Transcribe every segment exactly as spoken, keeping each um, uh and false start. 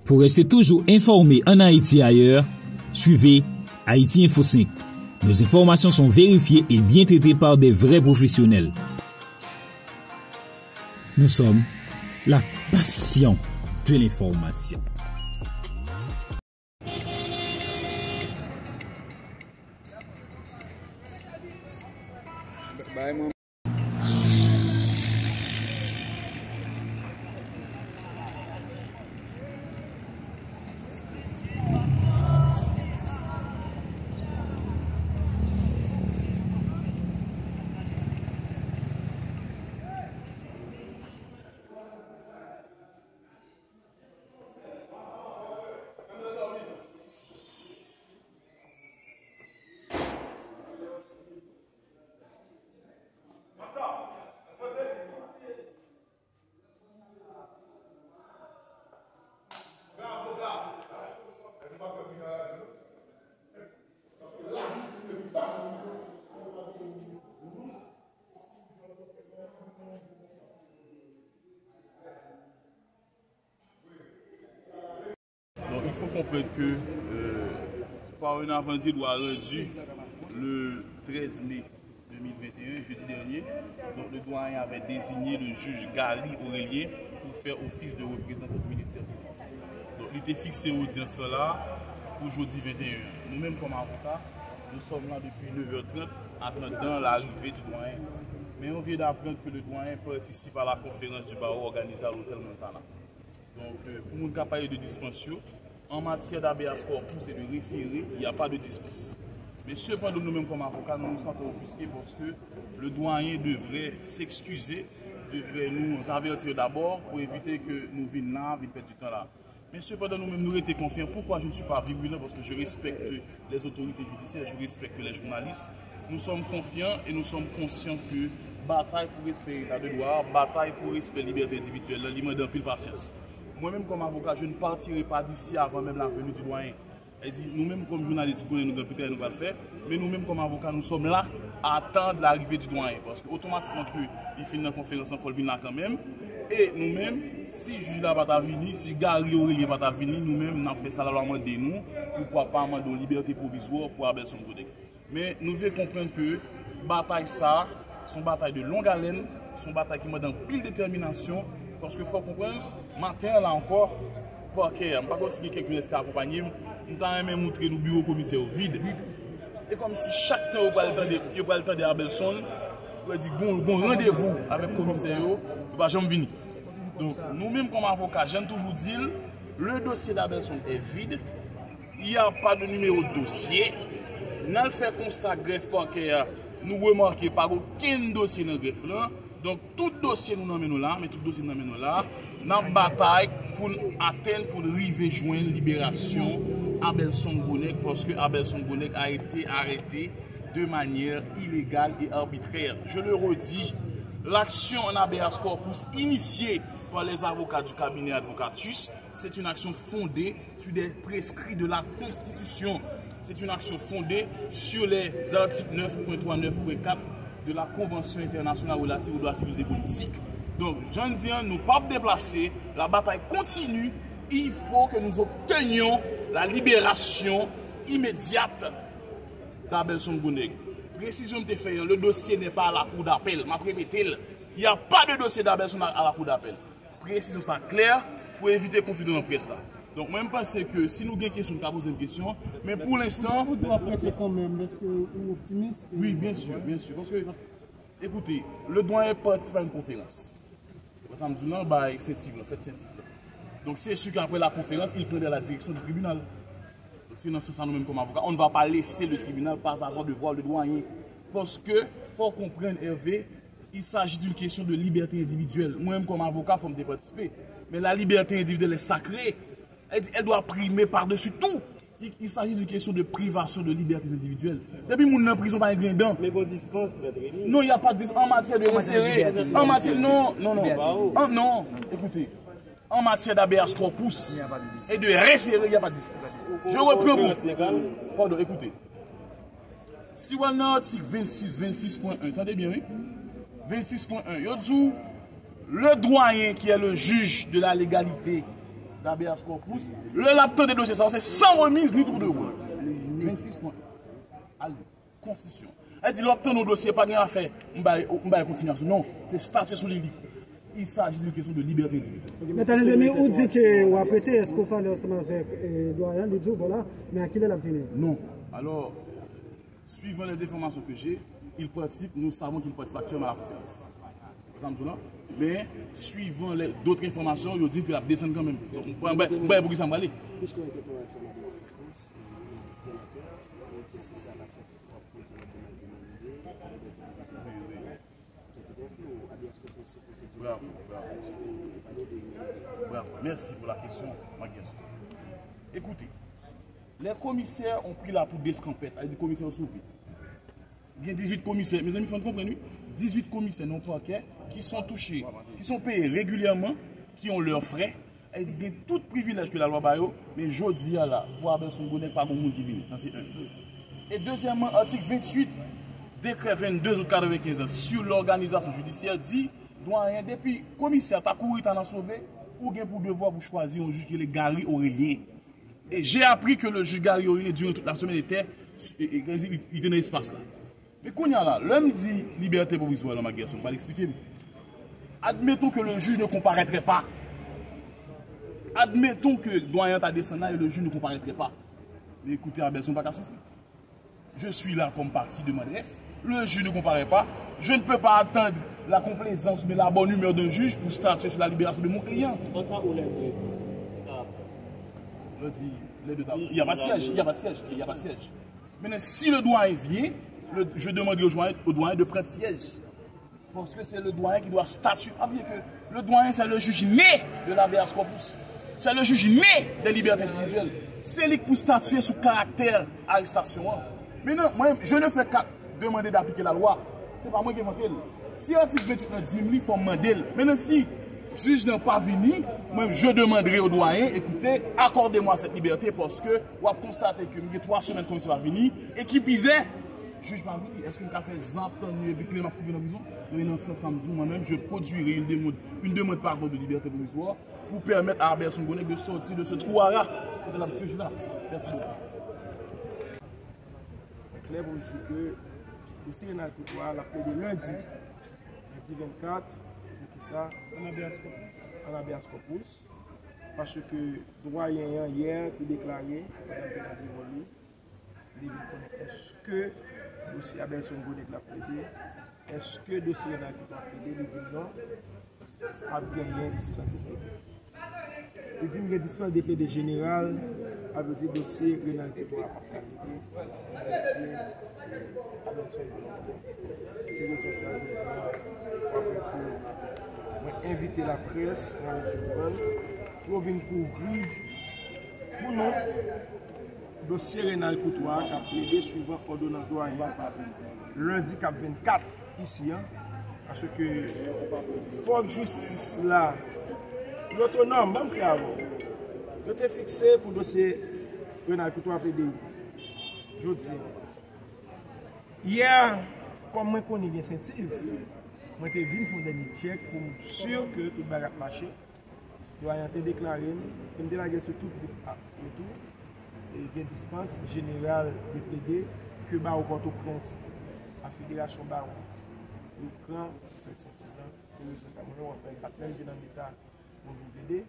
Pour rester toujours informé en Haïti et ailleurs, suivez Haïti Info cinq. Nos informations sont vérifiées et bien traitées par des vrais professionnels. Nous sommes la passion de l'information. Donc, il faut comprendre que, euh, par un avant-dire doit rendu le treize mai deux mille vingt et un, jeudi dernier, donc le doyen avait désigné le juge Gary Aurélien pour faire office de représentant du ministère public. Donc, il était fixé audience là pour jeudi vingt et un. Nous-mêmes, comme avocats, nous sommes là depuis neuf heures trente, attendant l'arrivée du doyen. Mais on vient d'apprendre que le doyen participe à la conférence du barreau organisée à l'hôtel Montana. Donk, euh, pou moun k ap pale de dispans yo, an matyè de habeas corpus e de référé, il n'y a pas de dispense. Men sepandan, nou menm kòm avoka, nou nou santi ofiske paske le doyen devrait s'excuser, devrait nous avertir d'abord pour éviter que nou vin la, vin pèdi tan la. Men sepandan, nou menm, nou rete konfyan. Pourquoi je ne suis pas virulent? Parce que je respecte les autorités judiciaires, je respecte les journalistes. Nous sommes confiants et nous sommes conscients que batay pou respè eta de dwa, batay pou respè libète endividyèl la, li mande anpil pasyans. Mwen menm kòm avoka, je ne partirai pas d'ici avant même la venue du doyen. Sa vle di, nou menm kòm jounalis, nou konnen nou gen anpil travay nou pral fè, men nou menm kòm avoka, nous sommes là à attendre l'arrivée du doyen, paske otomatikman ke li fin nan konferans lan, fò l vin la kanmenm. E nou menm, si jij la pa ta vini, si Gary Aurélien pa ta vini, nou menm, n ap fè sa lalwa mande nou, poukwa pa mande yon libète pwovizwa pou Abelson Godec. Men nou vle konprann ke batay sa a, se yon batay de long haleine, se yon batay ki mande anpil detèminasyon, paske fò w konprann, maten an la ankò, pakè a, m pa konn si gen kèk jounes ki akonpanye m, m ta renmen moutre nou biwo komisè yo vid. E kòmsi chak tan yo pral tande, yo pral tande Abelson, yo di gon, gon randevou avèk komisè yo, yo pa janm vini. Donk, nou menm kòm avoka, jan n toujou di l, le dossier d'Abelson est vide, il n'y a pas de numéro de dossier. N al fè konsta grèf pakè a, nou remake pa gen okenn dosye nan grèf lan. Donk, tout dosye nou nan men nou la, men tout dosye nou nan men nou la, n ap batay pou n atenn, pou n rive jwenn liberasyon Abelson Godec, paske Abelson Godec a été arrêté de manière illégale et arbitraire. Je le redis, l'action en habeas corpus initiée par les avocats du cabinet Advocatus, c'est une action fondée sur des prescrits de la Constitution. C'est une action fondée sur les articles neuf point trois, neuf point quatre de la Convention internationale relative aux droits civils et politiques. Donk, jan m di an, nou p ap deplase, la bataille continue. Il faut que nous obtenions la libération immédiate d'Abelson Godec. Presizyon m te fè an, le dossier n'est pas à la cour d'appel. M ap repete l, il n'y a pas de dossier d'Abelson à, à la cour d'appel. Presizyon sa klè pou evite konfizyon nan près la. Donk, mwen, m panse ke si nou gen kesyon, nou ka poze m kesyon. Men pou lenstan, Pou di w ap rete kanmenm, èske ou optimis? Wi, byen si, byen si. Paske, ekoute, le doyen participe à une conférence. Wè sa m di w lan, bay Sentiv lan, fèt Sentiv lan. Donc, c'est sûr qu'après la conférence, il prendra la direction du tribunal. Donc, c'est dans ce sens, nous-mêmes, comme avocats, on ne va pas laisser le tribunal pas avant de voir le doyen. Paske, fò w konprann, Hervé, il s'agit d'une question de liberté individuelle. Mwen menm, kòm avoka, fò m te patisipe. Men la liberté individuelle est sacrée. Elle, elle doit primer par-dessus tout. Il, il s'agit d'une question de privation de libertés individuelles. Depi moun nan prizon, pa gen dan. Men gon dispans, Mèt Remy. Non, il y a pas de dis-, en matière de référé, en matière, non, non, non. En, non, écoutez, en matière d'habeas corpus et de référé, il n'y a pas de dispens. Je reprends pour, pardon, écoutez. Si w al nan atik vennsis, vennsis pwen en, tande byen, wi. Vennsis pwen en, yo di w, le doyen qui est le juge de la légalité Habeas corpus, lè l ap tande dosye sa, se san remiz ni tou de wè. Vennsis pwen. Ale, konstitisyon. Sa di lè w ap tande yon dosye, pa gen afè, m bay, m bay kontinyasyon. Non, se statye sou li li. Il s'agit d'une question de liberté individuelle. Mèt Alain Demy, ou di ke w ap rete, èske w pale ansanm avèk eh, Doyen, li di w, vwala, men a kilè l ap vini? Non. Alors, suivant les informations que j'ai, il participe, nous savons qu'il participe actuellement à la conférence. Sa m di w la. Men, suivant les d'autres informations, yo di ke l ap desann kanmenm. Donk, mwen, mwen, mwen, pou ki sa m prale? Piske w enkyete w avèk sa, Madras Kapous, e, Jonathan, ou di si sa la fèt, w ap poze yon demann de mande, Bravo, bravo. Bravo. Merci pour la question, Marc Gaston. Écoutez, les commissaires ont pris la poudre d'escampette, sa vle di komisè yo sove. Gen dizuit komisè, mezanmi, fò n konprann, wi. Dizuit komisè nan pakè ki sont touchés, qui sont payés régulièrement, qui ont leurs frais, Sa vle di gen tout privilèj ke lalwa ba yo, men jodi a la, pou Abelson Gonèg pa gon moun ki vini. Sa se en. E dezyèmman, atik venntuit dekrè vennde out katrevenkenz an sur l'organisation judiciaire di, dwayen, depi komisè ta kouri ta nan sove, ou gen pou devwa pou chwazi yon jij ki rele Gary Aurélien. Et j'ai appris que le juge Gary Aurélien, durant toute la semaine, était, e, e, li, li te nan espas la. Men kounye a la, lè m di liberté provisoire la, Marc Gerson, m pral eksplike m. Admettons que le juge ne comparaîtrait pas. Admettons que dwayen ta desann la et le juge ne comparaîtrait pas. Men ekoute, Abelson pa ka soufri. Je suis là comme partie demanderesse. Le juge ne comparaît pas. Je ne peux pas attendre la complaisance, mais la bonne humeur d'un juge pour statuer sur la libération de mon client. An ka ou lè de, ki ta ap fè? Lè di, lè de ta ap fè. Il n'y a pas de siège, il n'y a pas de siège, il n'y a pas de siège. Maintenant, si le doyen vient, le, je demanderai au doyen, au doyen de prendre siège. Parce que c'est le doyen qui doit statuer. Pas oublier que le doyen, c'est le juge né de l'habeas corpus. C'est le juge né des libertés individuelles. Se li ki pou statye sou karaktè arestasyon an. Maintenant, moi, je ne fais qu'à demander d'appliquer la loi. Se pa mwen ki envante l. Si atik venntuit lan di m li, fò m mande l. Maintenant, si jij nan pa vini, mwen, je demanderai au doyen, écoutez, accordez-moi cette liberté, paske w ap konstate ke m gen twa semèn komisè pa vini, e ki pizè, jij pa vini. Èske m ka fè zan ap tann li epi kle m ap koupe nan prizon? Men nan sans sa m di w, mwen menm, je produirai une demande, une demande, pardon, de liberté provisoire pour permettre à Abelson Gonèg de sortir de ce trou à rats kote l ap siyeje la. Merci beaucoup. Klè pou l di ke dosye Renald Courtois, l ap plede lendi. Lendi vennkat, poukisa? An habeas corpus. An habeas corpus. Paske dwayen an yè te deklare, pandan l te nan biwo li, li vin konnen èske dosye Abelson Gonèg l ap plede, èske dosye Renald Courtois ap plede, li di m non, ap genyen dispans de plede. Li di m gen dispans de plede jeneral, sa vle di dosye Renald Courtois p ap ka plede, dosye Abelson Gonèg. Se rezon sa, jodi a, w ap wè ke mwen envite laprès nan Medjugorje, pou yo vin kouvri pou nou dosye Renald Courtois k ap plede swivan òdonans dwayen lendi k ap vennkat isi a, paske fòk jistis la, li otonòm, ban m klè avè w. Yo te fikse pou dosye Renald Courtois plede jodi a. Yè, kòm mwen konnen gen sentiv, mwen te vin fè yon dènye tchèk pou m si ke tout bagay ap mache. Dwayen an te deklare m, e m te lage l sou tout gwoup ap yo tou, e gen dispans jeneral de plede ke bawo Pòtoprens, a federasyon bawo, yo pran pou fèt sentiv lan. Se rezon sa mwen wè w ap wè m pa t menm vin nan leta pou m vin plede,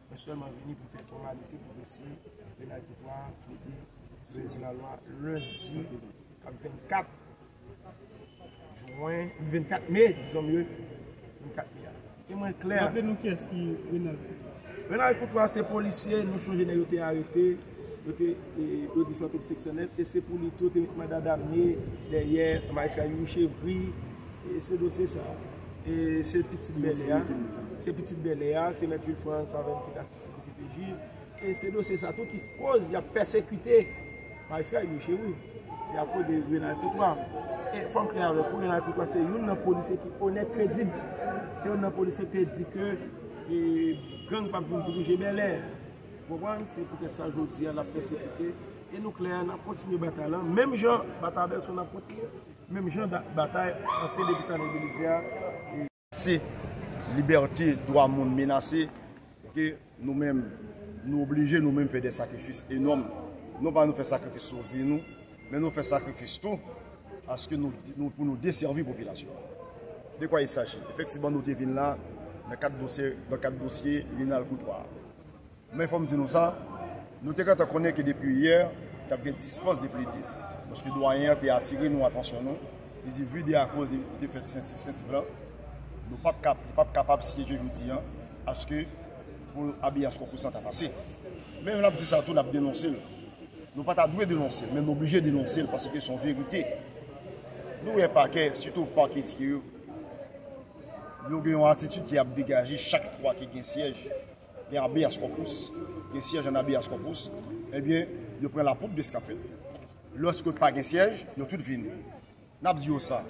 mwen sèlman vini pou m fè fòmalite pou dosye Renald Courtois plede sou lalwa lendi k ap vennkat jen, vennkat me, dizon mye, vennkat me a. E mwen klè. Raple nou kiyès ki Renald Courtois. Renald Courtois se polisye, nou chonje nèg yo te arete, yo te, e, yo di fè otopsi ekstènèl, e se pou li tou te met manda damne dèyè majistra Youri Chevry, e se dosye sa. E se pitit bèlè a, se pitit bèlè a, se mèt Jules Franz Favre ki t asiste D C P J. E se dosye sa tou ki koz y ap pèsekite majistra Youri Chevry. Se akoz de Renald Courtois. E fò m klè avèk ou, Renald Courtois se youn nan polisye ki onèt, kredib. Se youn nan polisye ki te di ke, e, gang p ap vin dirije bèlè. Ou konprann? Se poutèt sa jodi a l ap pèsekite. E nou klè, n ap kontinye batay lan. Menm jan batay Abelson ap kontinye. Menm jan da- batay ansyen depi Tanèl Belizaire a. Se libète dwa moun menase, ke nou menm, Nou oblije nou menm fè de sakrifis enòm. Non pa nou fè sakrifis sou vi nou, men nou fè sakrifis tou paske nou, nou, pou nou desèvi popilasyon an. De kwa il s'agit? Efektivman, nou te vin la nan kad dosye, nan kad dosye Rinald Courtois. Men fò m di nou sa, nou te gentan konnen ke depi yè, t ap gen dispans de plede. Paske dwayen an te atire nou atansyon nou, li di, vu de akoz li te fèt Sen, Sen Tiv lan, nou p ap kap, li p ap kapab syeje jodi an, paske pou habeas corpus lan ta pase. Men n ap di sa tou, n ap denonse l. Nou pa ta dwe denonse l, men n oblije denonse l paske se yon verite. Nou wè pakè, sitou pakè Dye yo, yo gen yon atitid ki ap degaje chak fwa ke gen syèj, gen habeas corpus, gen syèj an habeas corpus, ebyen, yo pran la poudre d'escampette. Lòske pa gen syèj, yo tout vini. N ap di yo sa.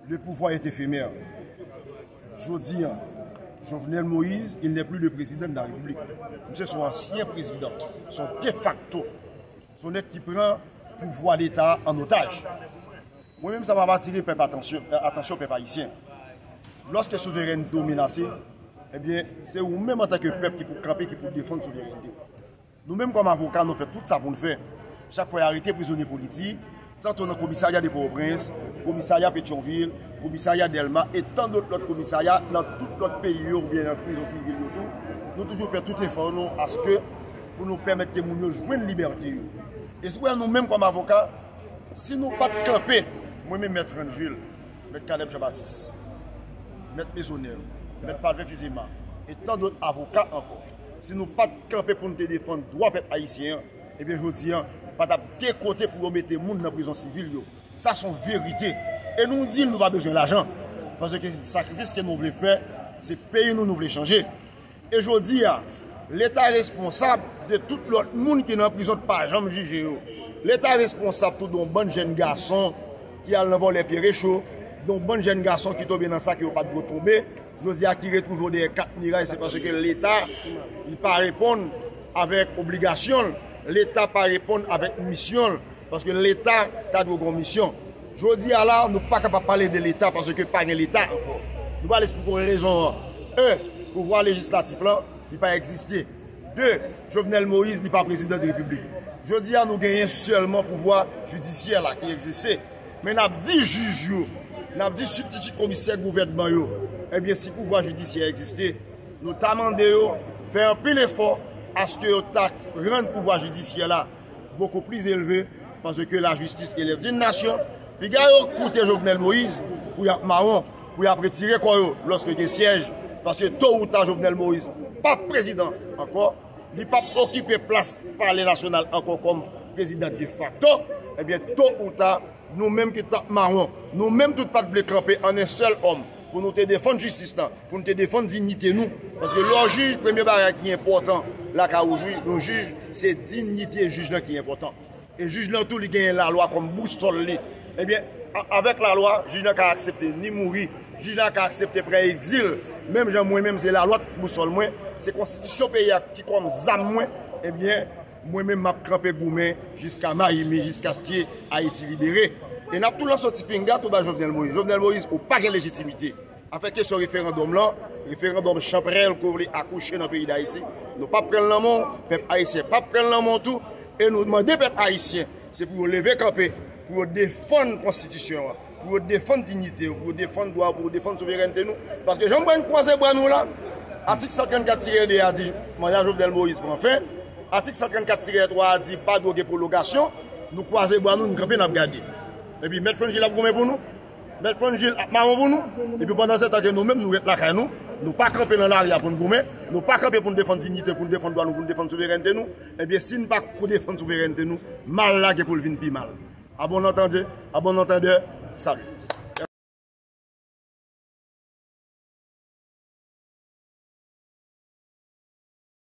Le pouvoir est éphémère. Jodi an, Jovenel Moïse, il n'est plus le président de la République. Misye se yon ansyen prezidan, se yon de facto. Se yon nèg ki pran pouvwa Leta an otaj. Mwen menm, sa m ap atire pèp atansyon, atansyon pèp ayisyen. Lòske souverènte w menase, ebyen, se ou menm antanke pèp ki pou kanpe, ki pou defann souverènte w. Nou menm kòm avoka, nou fè tout sa pou n fè. Chak fwa y arete prizonye politik, tanto nan komisarya de Pòtoprens, komisarya Petyonvil, komisarya Dèlma e tan dòt lòt komisarya nan tout lòt peyi yo oubyen nan prizon sivil yo tou, nou toujou fè tout efò nou aske pou nou pèmèt ke moun yo jwenn libète yo. E si w wè nou menm kòm avoka, si nou pa t kanpe, mwen menm Mèt Frantz Jules, Mèt Caleb Jean Baptiste, Mèt Maisonneuve, Mèt Palvin Fils-Aimé, e tan dòt avoka ankò, si nou pa t kanpe pou n te defann dwa pèp ayisyen an, ebyen jodi an, pa t ap gen kote pou yo mete moun nan prizon sivil yo. Sa se yon verite. E nou di l nou pa bezwen lajan. Paske sakrifis ke nou vle fè, se peyi nou nou vle chanje. E jodi a, Leta responsab de tout lòt moun ki nan prizon k pa janm jije yo. Leta responsab tou de yon bann jèn gason ki al nan vòlè pye recho, de yon bann jèn gason ki tonbe nan sa ke yo pa t dwe tonbe. Jodi a ki retwouve yo dèyè kat miray, se paske Leta, li pa reponn avèk obligasyon l. Leta pa reponn avèk misyon l. Paske Leta ta dwe gen yon misyon. Jodi a la, nou pa kapab pale de Leta paske pa gen Leta ankò. Nou pale pou rezon an. En, pouvwa lejislatif lan, li pa egziste. De, Jovenel Moïse, li pa prezidan de repiblik. Jodi a, nou genyen sèlman pouvwa jidisyè la ki egziste. Men n ap di jij yo, n ap di sibtiti komisè gouvènman yo, ebyen, si pouvwa jidisyè egziste, nou ta mande yo fè anpil efò aske yo ta rann pouvwa jidisyè la bokou pli elve, paske la justice élève d'une nation. Piga yo koute Jovenel Moïse pou y ap mawon, pou y ap retire kò yo lòske gen syèj, paske to ou ta Jovenel Moïse p ap prezidan ankò, li p ap okipe plas Palè Nasyonal ankò kòm prezidan de facto, ebyen, to ou ta, nou menm ki t ap mawon, nou menm tout pa t vle kanpe an en sèl òm pou nou te defann jistis lan, pou n te defann diyite nou. Paske lè w jij, premye bagay ki enpòtan lakay ou jij, yon jij, se diyite jij lan ki enpòtan. E jij lan tou, li genyen lalwa kòm bousòl li. Ebyen, a-, avèk lalwa, jij lan ka aksepte ni mouri, jij lan ka aksepte pran egzil. Menm jan mwen menm, se lalwa k bousòl mwen, se konstitisyon peyi a ki kòm zam mwen, ebyen, mwen menm m ap kanpe goumen jiska mayi mi, jiskaske Ayiti libere. E n ap tou lanse yon ti pinga tou ba Jovenel Moïse. Jovenel Moïse, ou pa gen lejitimite. Afè kesyon referandòm lan, referandòm chanprèl ke w vle akouche nan peyi Dayiti, nou p ap pran l nan men w, pèp ayisyen p ap pran l nan men w tou, e nou mande pèp ayisyen, se pou yo leve kanpe, pou yo defann konstitisyon an, pou yo defann diyite yo, pou yo defann dwa yo, pou yo defann souverènte nou. Paske jan m wè n kwaze bra nou la, atik san trannkat tire de a di, manda Jovenel Moïse pran fen, atik san trannkat tire twa a di, pa dwe gen pwologasyon, nou kwaze bra nou, n kanpe, n ap gade. Epi Mèt Frantz Jules ap goumen pou nou. Mèt Frantz Jules ap mawon pou nou, epi pandan se tan ke nou menm nou ret lakay nou, nou pa kanpe nan lari a pou n goumen, nou pa kanpe pou n defann diyite, pou n defann dwa nou, pou n defann souverènte nou, ebyen si n pa ko defann souverènte nou, mal la gen pou l vin pi mal. À bon entendeur, à bon entendeur, salut.